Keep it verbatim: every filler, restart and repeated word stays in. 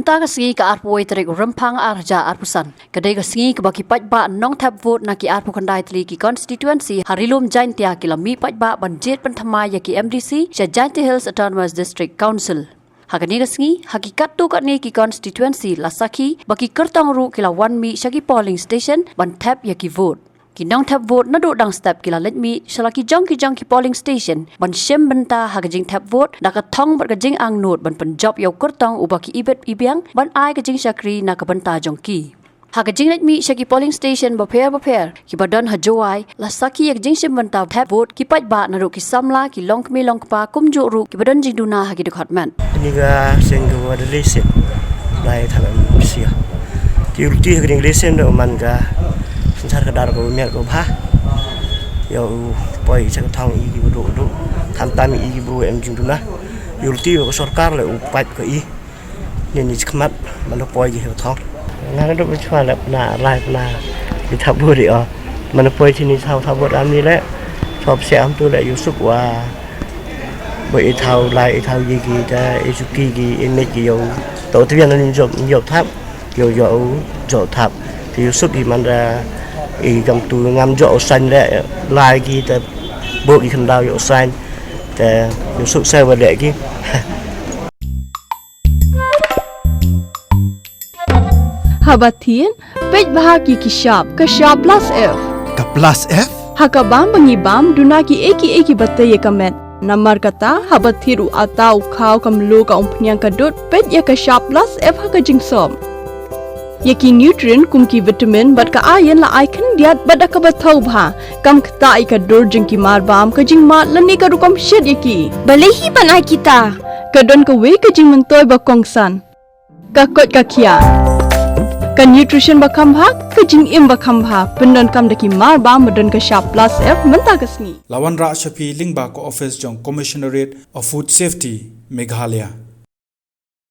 Kata ka sngi ka arphew wei tarik u Rymphang ar hajar arphew san ka dei ka sngi kaba ki paidbah nongthep vote na ki arphew khyndai tylli ki constituency ha Ri Lum Jaintia ki la mih paidbah ban jied pynthymmai ïa ki M D C sha Jaintia Hills Autonomous District Council. Ha kane ka sngi, ha ki katto katne ki constituency la sakhi ba ki kyrtong ruh ki la wan mih sha ki polling station ban thep ïa ki vote. Ki nongthep vote naduh dang step ki la leit mih sha la ki jong ki jong ki polling station ban shim bynta ha ka jingthep vote da ka thong bad ka jingangnud ban pynjop ïa u kyrtong uba ki ibit ibiang ban ai ka jingshakri na ka bynta jong ki. Ha ka jingleit mih sha ki polling station bapher bapher kiba don ha Jowai, la sakhi ïa ka jingshim bynta thep vote ki paidbah naduh ki samla, ki longkmie longkpa kumjuh ruh kiba don jingduna ha ki dkhot met. Kane ka seng kaba dei lei sien. Lai thalam sia. Ki ruti ha kane ka lei sien da man ka synshar ka dar kaba miat kaba bha. Ïa u poi sha ka thong i kiba duh duh. Khamtam i kiba em jingduna. Ki ruti ka sorkar leh u paip ka i. Ni ni chkhmat man poi ki ha ka thong. Nga na dup chwa leh pna lai pna. Ki thap buri o. Man poi chini thaw thap bur am ni leh. Chop se am tu leh ïu suk wa. Bo i thaw lai i thaw yi ki ta i suki ki i mej ki ïoh. To tu yan ni jop jop thap. Ïoh ïoh jop thap. Te ïu suk i man da i gam tu ngam jop u sain leh lai ki ta bo ki khyndai ïoh sain. Te ïu suk se wa leh ki. Haba thied, peit bha ki ki shap, ka shap plus F. Ka plus F? Ha ka bam ba ngi bam, duna ki ei ki ei kiba tei ïa ka met. Namar kata, haba thied u atta, u khaw, ka mluh, ka umphniang, ka dud, peit ïa ka shap plus F ha ka jingsop. Ïa ki nutrient kum ki vitamin bad ka iron la ai khyndiat bad da kaba thaw bha. Kam ktah ïa ka dur jong ki mar bam, ka jingmad lane ka rukom shet ïa ki. Balei hi ban ai kita? Ka don kawei ka jingmyntoi ba kongsan. Ka koit ka khiah. Ka nutrition ba kham bha, ka jingim ba kham bha. Pyndonkam da ki mar bam ba don ka shap plus F mynta ka sngi. La wanrah sha phi lyngba ka office jong Commissionerate of Food Safety, Meghalaya.